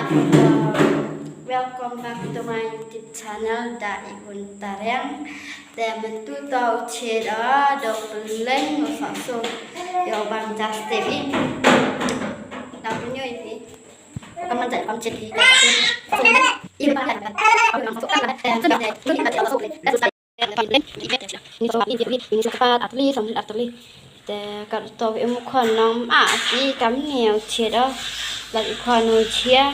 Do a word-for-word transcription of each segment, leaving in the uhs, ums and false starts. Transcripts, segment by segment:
Welcome back to my YouTube channel, Da Iun Tariang. Te mynta to u Chet da u pynleng u sa so ïa u Bam Ja step i. Da pynñiuh i phi. Ka man ja kam chet i. Te kato em u khon nong ma ki kam ne u Chet da. Lait u khon u Chet.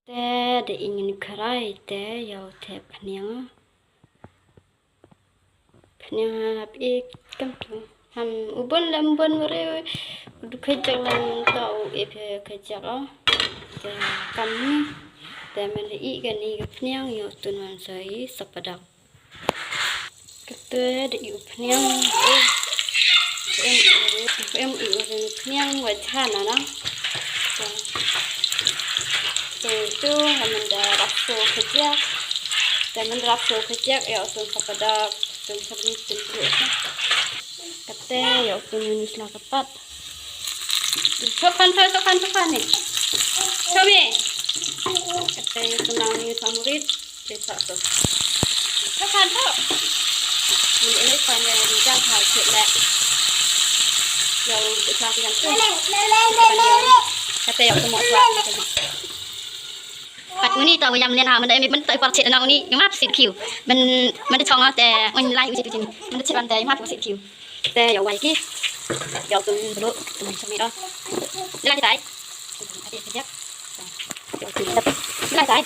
Te da i ngin krai te ïa u thep phniang. Phniang hap i kam tu. Ham u bun lem bun mare. U du khajak lem ta u e phe khajak o. Te kam ni. Te men i kani ka phniang ïa u tun wan sa i sa padak. Kata da i u phniang. Em i u phniang wa jana na. So tu ha mynda rap so khajak. Te mynda rap so khajak ïa u tun sa padak, tun sa ni tun bru. Kata ïa u tun ni sla kapat. Chop kan, chop kan, chop kan ni. Chop ni. Kata ïa u tun ni sa murit. Te sa tu. Chop kan tu. Ni ini kan ïa u jang ha chet le. Ïa u tu sa kan tu. Kata ïa u tun mo sa tu. Pat nguni ta wayam len ha mynta mi mynta par chet na nguni ma sit kiu. Men men chong te ngun lai u chet u chin. Men chet ban te ma sit kiu. Te ïa wai ki. Ïa tun bulu tun chami da. Lai tai. Ïa tun lai tai.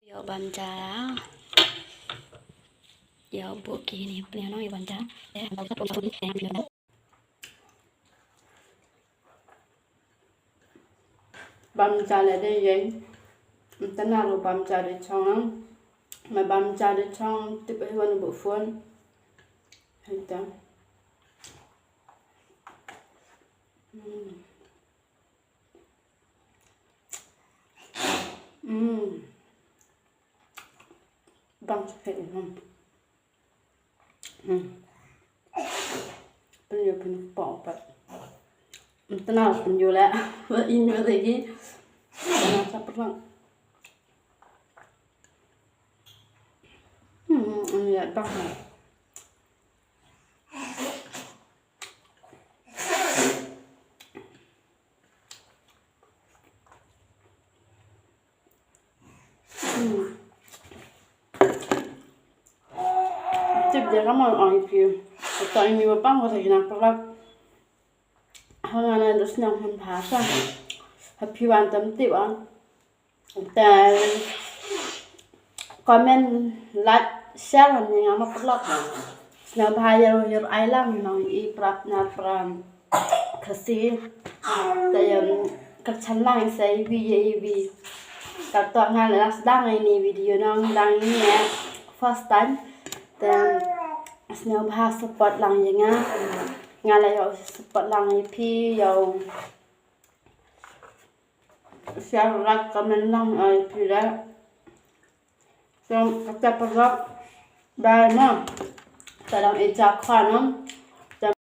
Ïa u Bam Ja. Ïa u buh kine pynïaid noh ïa u Bam Ja. Bam Ja leh dei ïeng. Mynta na ruh Bam Ja dei chong. Ma Bam Ja dei chong tip ai wan u buh phone. Hei ta. Hmm. Hmm. Bang sakit ni. Hmm. Hmm. Pynïoh pynpoh pat. Tena pynïoh la. Ba in ba lagi. Tena sa pernah. Hmm, ini ya bang. Hmm. Tip de ka mon ong ïa phi. Uta ïa ngi ba pang ko sa ki nang pyrlap. Ha nga na dus nang han bha sa. Ha phi wan tam tip ong. Te comment, like, share wan ïa nga ma pyrlap. Sngewbha ïa ïa ai lang nong i prap na pram. Khasi. Te ïa kyrchan lang sa iwi ïa iwi. Kato nga la sdang ïa ini video nong dang ïa first time. Te sngewbha support lang ïa nga. Nga la ïa support lang ïa phi ïa share, like, comment lang ïa phi la. So kata pyrlap dei ma. Te dang i ja khwa nong.